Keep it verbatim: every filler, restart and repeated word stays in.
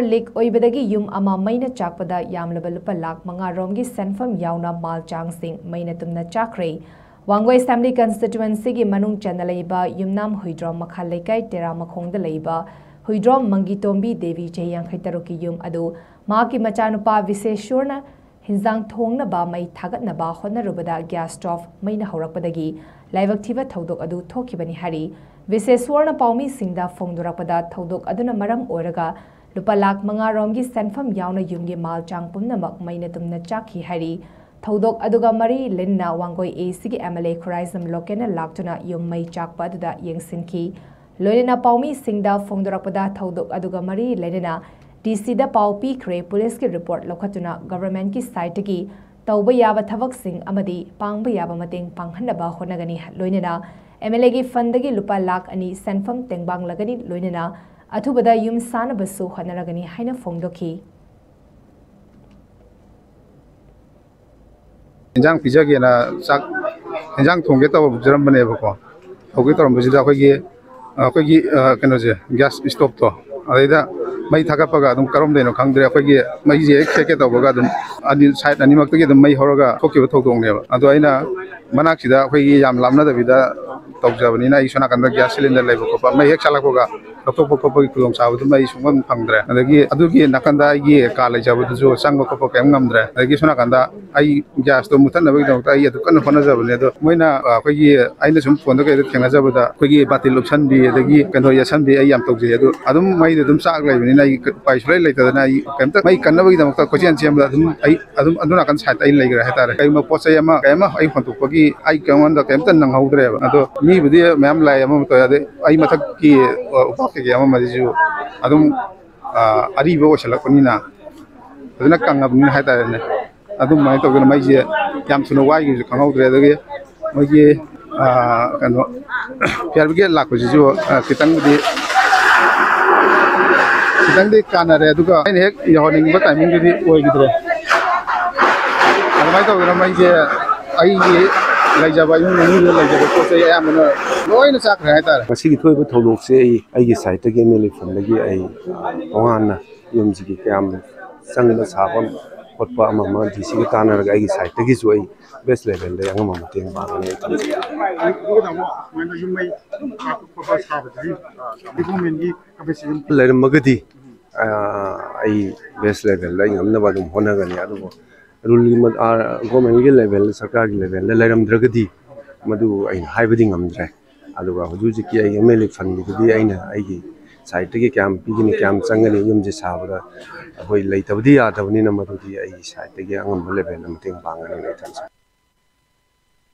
ꯂꯤꯛ ꯑꯣꯏꯕꯗꯒꯤ ꯌꯨꯝ ꯑꯃ ꯃꯩꯅ ꯆꯥꯛꯄꯗ ꯌꯥꯝꯂꯕ ꯂꯨꯄꯥ ꯂꯥꯈ ꯃꯉꯥ ꯔꯣꯝꯒꯤ ꯁꯦꯟꯐꯝ ꯌꯥꯎꯅ ꯃꯥꯜ ꯆꯥꯡꯁꯤꯡ ꯃꯩꯅ ꯇꯨꯝꯅ ꯆꯥꯛꯈ꯭ꯔꯦ꯫ ꯋꯥꯡꯒꯣꯏ ꯑꯦꯁꯦꯝꯕ꯭ꯂꯤ ꯀꯟꯁꯇꯤꯇ꯭ꯋꯦꯟꯁꯤꯒꯤ ꯃꯅꯨꯡ ꯆꯟꯅ ꯂꯩꯕ ꯌꯨꯝꯅꯥꯝ ꯍꯨꯏꯗ꯭ꯔꯣꯝ ꯃꯈꯥ ꯂꯩꯀꯥꯏ ꯇꯦꯔꯥ ꯃꯈꯣꯡꯗ ꯂꯩꯕ ꯍꯨꯏꯗ꯭ꯔꯣꯝ ꯃꯪꯒꯤꯇꯣꯝꯕꯤ ꯗꯦꯕꯤ, ꯆꯍꯤ ꯌꯥꯡꯈꯩ ꯇꯔꯨꯛꯀꯤ ꯌꯨꯝ ꯑꯗꯨ ꯃꯍꯥꯛꯀꯤ ꯃꯆꯥꯅꯨꯄꯥ ꯕꯤꯁꯦꯁ꯭ꯋꯔꯅ ꯍꯤꯟꯖꯥꯡ ꯊꯣꯡꯅꯕ ꯃꯩ ꯊꯥꯒꯠꯅꯕ ꯍꯣꯠꯅꯔꯨꯕꯗ ꯒ꯭ꯌꯥꯁ ꯁ꯭ꯇꯣꯚ ꯃꯩꯅ ꯍꯧꯔꯛꯄꯗꯒꯤ ꯂꯥꯏꯕꯛ ꯊꯤꯕ ꯊꯧꯗꯣꯛ ꯑꯗꯨ ꯊꯣꯛꯈꯤꯕꯅꯤ ꯍꯥꯏꯔꯤ꯫ ꯕꯤꯁꯦꯁ꯭ꯋꯔꯅ ꯄꯥꯎꯃꯤꯁꯤꯡꯗ ꯐꯣꯡꯗꯣꯔꯛꯄꯗ ꯊꯧꯗꯣꯛ ꯑꯗꯨꯅ ꯃꯔꯝ ꯑꯣꯏꯔꯒ ꯂꯨꯄꯥ ꯂꯥꯈ ꯃꯉꯥ ꯔꯣꯝꯒꯤ ꯁꯦꯟꯐꯝ ꯌꯥꯎꯅ ꯌꯨꯝꯒꯤ ꯃꯥꯜ ꯆꯥꯡ ꯄꯨꯝꯅꯃꯛ ꯃꯩꯅ ꯇꯨꯝꯅ ꯆꯥꯛꯈꯤ ꯍꯥꯏꯔꯤ꯫ ꯊꯧꯗꯣꯛ ꯑꯗꯨꯒ ꯃꯔꯤ ꯂꯩꯅꯅ Wangoi ꯑꯦꯁꯤꯒꯤ M L A Khuraijam ꯂꯣꯀꯦꯟꯅ ꯂꯥꯛꯇꯨꯅ ꯌꯨꯝ ꯃꯩ ꯆꯥꯛꯄ ꯑꯗꯨꯗ ꯌꯦꯡꯁꯤꯟꯈꯤ꯫ ꯂꯣꯏꯅꯅ ꯄꯥꯎꯃꯤꯁꯤꯡꯗ ꯐꯣꯡꯗꯣꯔꯛꯄꯗ ꯊꯧꯗꯣꯛ ꯑꯗꯨꯒ ꯃꯔꯤ ꯂꯩꯅꯅ ꯗꯤ ꯁꯤꯗ ꯄꯥꯎ ꯄꯤꯈ꯭ꯔꯦ꯫ ꯄꯨꯂꯤꯁꯀꯤ ꯔꯤꯄꯣꯔꯠ ꯂꯧꯈꯠꯇꯨꯅ ꯒꯚꯔꯟꯃꯦꯟꯠꯀꯤ ꯁꯥꯏꯠꯇꯒꯤ ꯇꯧꯕ ꯌꯥꯕ ꯊꯕꯛꯁꯤꯡ ꯑꯃꯗꯤ ꯄꯥꯡꯕ ꯌꯥꯕ ꯃꯇꯦꯡ ꯄꯥꯡꯍꯟꯅꯕ ꯍꯣꯠꯅꯒꯅꯤ꯫ ꯂꯣꯏꯅꯅ ꯑꯦꯝ ꯑꯦꯜ ꯑꯦꯒꯤ ꯐꯟꯗꯒꯤ ꯂꯨꯄꯥ ꯂꯥꯈ ꯑꯅꯤ ꯁꯦꯟꯐꯝ ꯇꯦꯡꯕꯥꯡꯂꯒꯅꯤ꯫ ꯂꯣꯏꯅꯅ ꯑꯊꯨꯕꯗ ꯌꯨꯝ ꯁꯥꯅꯕꯁꯨ ꯍꯣꯠꯅꯔꯒꯅꯤ ꯍꯥꯏꯅ ꯐꯣꯡꯗꯣꯛꯈꯤ꯫ ꯏꯟꯖꯥꯡ ꯄꯤꯖꯒꯦꯅ ꯆꯥꯛ, ꯏꯟꯖꯥꯡ ꯊꯣꯡꯒꯦ ꯇꯧꯖꯔꯝꯕꯅꯦꯕꯀꯣ꯫ ꯇꯧꯒꯦ ꯇꯧꯔꯝꯕꯁꯤꯗ ꯑꯩꯈꯣꯏꯒꯤ, ꯑꯩꯈꯣꯏꯒꯤ, ꯑ, ꯀꯩꯅꯣꯁꯦ, ꯒ꯭ꯌꯥꯁ ꯁ꯭ꯇꯣꯞꯇꯣ, ꯑꯗꯩꯗ ꯃꯩ ꯊꯥꯒꯠꯄꯒ ꯑꯗꯨꯝ ꯀꯔꯣꯝꯗꯩꯅꯣ ꯈꯪꯗ꯭ꯔꯦ, ꯑꯩꯈꯣꯏꯒꯤ ꯃꯩꯁꯦ ꯍꯦꯛ ꯁꯦꯠꯀꯦ ꯇꯧꯕꯒ ꯑꯗꯨꯝ ꯑꯅꯤ, ꯁꯥꯏꯠ ꯑꯅꯤꯃꯛꯇꯒꯤ ꯑꯗꯨꯝ ꯃꯩ ꯍꯧꯔꯒ ꯊꯣꯛꯈꯤꯕ ꯊꯧꯗꯣꯛꯅꯦꯕ꯫ ꯑꯗꯣ ꯑꯩꯅ ꯃꯅꯥꯛꯁꯤꯗ ꯑꯩꯈꯣꯏꯒꯤ ꯌꯥꯝ ꯂꯥꯞꯅꯗꯕꯤꯗ ꯇꯧꯖꯕꯅꯤꯅ, ꯑꯩ ꯁꯣꯝ ꯅꯥꯀꯟꯗ ꯒ꯭ꯌꯥꯁ ꯁꯤꯂꯤꯟꯗꯔ ꯂꯩꯕ ꯈꯣꯠꯄ, ꯃꯩ ꯍꯦꯛ ꯆꯥꯛꯂꯛꯄꯒ ꯂꯧꯊꯣꯛꯄ ꯈꯣꯠꯄꯒꯤ ꯈꯨꯗꯣꯡꯆꯥꯕꯗꯨꯃ ꯑꯩ ꯁꯨꯡꯐꯪ ꯐꯪꯗ꯭ꯔꯦ꯫ ꯑꯗꯒꯤ ꯑꯗꯨꯒꯤ ꯅꯥꯀꯟꯗ ꯑꯩꯒꯤ ꯀꯥ ꯂꯩꯖꯕꯗꯨꯁꯨ ꯆꯪꯕ ꯈꯣꯠꯄ ꯀꯔꯤꯝ ꯉꯝꯗ꯭ꯔꯦ꯫ ꯑꯗꯒꯤ ꯁꯣꯝ ꯅꯥꯀꯟꯗ ꯑꯩ ꯒ꯭ꯌꯥꯁꯇꯣ ꯃꯨꯠꯊꯠꯅꯕꯒꯤꯗꯃꯛꯇ ꯑꯩ ꯑꯗꯨ ꯀꯟꯅ ꯍꯣꯠꯅꯖꯕꯅꯦ꯫ ꯑꯗꯣ ꯃꯣꯏꯅ, ꯑ, ꯑꯩꯈꯣꯏꯒꯤ, ꯑꯩꯅ ꯁꯨꯝ ꯐꯣꯟꯗ ꯀꯩꯗ ꯊꯦꯡꯅꯖꯕꯗ ꯑꯩꯈꯣꯏꯒꯤ ꯕꯥꯇꯤꯜ ꯎꯞꯁꯟꯕꯤ ꯑꯗꯒꯤ ꯀꯩꯅꯣ ꯌꯦꯠꯁꯟꯕꯤ ꯑꯩ ꯌꯥꯝ ꯇꯧꯖꯩ꯫ ꯑꯗꯣ ꯑꯗꯨꯝ ꯃꯩꯗ ꯑꯗꯨꯝ ꯆꯥꯛ ꯂꯩꯕꯅꯤꯅ ꯑꯩ ꯎꯄꯥꯏ ꯁꯨꯡꯂꯩ ꯂꯩꯇꯗꯅ ꯑꯩ ꯀꯩꯝꯇ ꯃꯩ ꯀꯟꯅꯕꯒꯤꯗꯃꯛꯇ ꯀꯣꯏꯆꯦꯟ ꯆꯦꯟꯕꯗ ꯑꯗꯨꯝ ꯑꯩ ꯑꯗꯨꯝ ꯑꯗꯨ ꯅꯥꯀꯟ ꯁꯥꯏꯠꯇ ꯑꯩ ꯂꯩꯈ꯭ꯔꯦ ꯍꯥꯏꯇꯥꯔꯦ꯫ ꯀꯩꯒꯨꯝꯕ ꯄꯣꯠ ꯆꯩ ꯑꯃ ꯀꯩ ꯑꯃ ꯑꯩ ꯍꯣꯟꯗꯣꯛꯄꯒꯤ ꯑꯩ ꯀꯩꯉꯣꯟꯗ ꯀꯩꯝꯇ ꯅꯪꯍꯧꯗ꯭ꯔꯦꯕ꯫ ꯑꯗꯣ ꯃꯤꯕꯨꯗꯤ ꯃꯌꯥꯝ ꯂꯥꯛꯑꯦ, ꯑꯃ ꯑꯃ ꯇꯧꯋꯦ꯫ ꯑꯗꯩ ꯑꯩ ꯃꯊꯛꯀꯤ, ꯑ, ꯎꯄꯥꯛ ꯀꯩꯀꯩ ꯑꯃ ꯑꯃꯁꯤꯁꯨ ꯑꯗꯨꯝ, ꯑ, ꯑꯔꯤꯕ ꯑꯣꯏꯁꯜꯂꯛꯄꯅꯤꯅ, ꯐꯖꯅ ꯀꯪꯉꯕꯅꯤꯅ ꯍꯥꯏꯇꯥꯔꯦꯅꯦ꯫ ꯑꯗꯨꯃꯥꯏꯅ ꯇꯧꯗꯅ ꯃꯩꯁꯦ ꯌꯥꯝ ꯊꯨꯅ ꯋꯥꯏꯈꯤꯕꯁꯨ ꯈꯪꯍꯧꯗ꯭ꯔꯦ꯫ ꯑꯗꯒꯤ ꯃꯣꯏꯒꯤ, ꯑ, ꯀꯩꯅꯣ, ꯐꯥꯌꯔ ꯕ꯭ꯔꯤꯒꯦꯗ ꯂꯥꯛꯄꯁꯤꯁꯨ, ꯑ, ꯈꯤꯇꯪꯕꯨꯗꯤ, ꯈꯤꯇꯪꯗꯤ ꯀꯥꯟꯅꯔꯦ꯫ ꯑꯗꯨꯒ ꯑꯩꯅ ꯍꯦꯛ ꯌꯧꯍꯟꯅꯤꯡꯕ ꯇꯥꯏꯃꯤꯡꯗꯨꯗꯤ ꯑꯣꯏꯈꯤꯗ꯭ꯔꯦ꯫ ꯑꯗꯨꯃꯥꯏꯅ ꯇꯧꯗꯅ ꯃꯩꯁꯦ ꯑꯩꯒꯤ ꯂꯩꯖꯕ ꯏꯃꯨꯡ ꯃꯅꯨꯡꯗ ꯂꯩꯖꯕ ꯄꯣꯠ ꯆꯩ ꯑꯌꯥꯝꯕꯅ ꯂꯣꯏꯅ ꯆꯥꯈ꯭ꯔꯦ ꯍꯥꯏꯇꯥꯔꯦ꯫ ꯉꯁꯤꯒꯤ ꯊꯣꯛꯏꯕ ꯊꯧꯗꯣꯛꯁꯦ ꯑꯩ ꯑꯩꯒꯤ ꯁꯥꯏꯠꯇꯒꯤ, ꯑꯦꯝ ꯑꯦꯜ ꯑꯦ ꯐꯟꯗꯒꯤ ꯑꯩ ꯇꯣꯉꯥꯟꯅ ꯌꯨꯝꯁꯤꯒꯤ ꯀꯌꯥꯝ ꯆꯪꯕ ꯁꯥꯕ ꯈꯣꯠꯄ ꯑꯃ ꯑꯃ ꯗꯤ ꯁꯤꯒ ꯇꯥꯟꯅꯔꯒ ꯑꯩꯒꯤ ꯁꯥꯏꯠꯇꯒꯤꯁꯨ ꯑꯩ ꯕꯦꯁ ꯂꯦꯚꯦꯜꯗ ꯑꯉꯝꯕ ꯃꯇꯦꯡ ꯄꯥꯡꯒꯅꯤ ꯑꯩ ꯊꯝꯖꯒꯦ꯫ ꯑꯗꯨꯒ ꯑꯃꯨꯛ ꯁꯨꯃꯥꯏꯅ ꯌꯨꯝ ꯃꯩ ꯀꯥꯞꯄ ꯈꯣꯠꯄ ꯁꯥꯕꯗꯗꯤ ꯒꯣꯔꯃꯦꯟꯒꯤ ꯀꯝꯄꯦꯟꯁꯦꯁꯟ ꯂꯩꯔꯝꯃꯒꯗꯤ ꯑꯩ ꯕꯦꯁ ꯂꯦꯚꯦꯜꯗ ꯑꯩ ꯉꯝꯅꯕ ꯑꯗꯨꯝ ꯍꯣꯠꯅꯒꯅꯤ꯫ ꯑꯗꯨꯕꯨ ꯔꯨꯜꯒꯤ ꯒꯣꯔꯃꯦꯟꯒꯤ ꯂꯦꯚꯦꯜꯗ, ꯁꯔꯀꯥꯔꯒꯤ ꯂꯦꯚꯦꯜꯗ ꯂꯩꯔꯝꯗ꯭ꯔꯒꯗꯤ ꯃꯗꯨ ꯑꯩꯅ ꯍꯥꯏꯕꯗꯤ ꯉꯝꯗ꯭ꯔꯦ꯫ ꯑꯗꯨꯒ ꯍꯧꯖꯤꯛ ꯍꯧꯖꯤꯛꯀꯤ ꯑꯩ ꯑꯦꯝ ꯑꯦꯜ ꯑꯦ ꯐꯟꯒꯤꯗꯨꯗꯤ ꯑꯩꯅ ꯑꯩꯒꯤ ꯁꯥꯏꯠꯇꯒꯤ ꯀꯌꯥꯝ ꯄꯤꯒꯅꯤ, ꯀꯌꯥꯝ ꯆꯪꯒꯅꯤ, ꯌꯨꯝꯁꯦ ꯁꯥꯕꯗ ꯑꯩꯈꯣꯏ ꯂꯩꯇꯕꯗꯤ ꯌꯥꯗꯕꯅꯤꯅ ꯃꯗꯨꯗꯤ ꯑꯩꯒꯤ ꯁꯥꯏꯠꯇꯒꯤ ꯑꯉꯝꯕ ꯂꯦꯚꯦꯜꯗ ꯃꯇꯦꯡ ꯄꯥꯡꯒꯅꯤ ꯑꯩ ꯊꯝꯖꯒꯦ꯫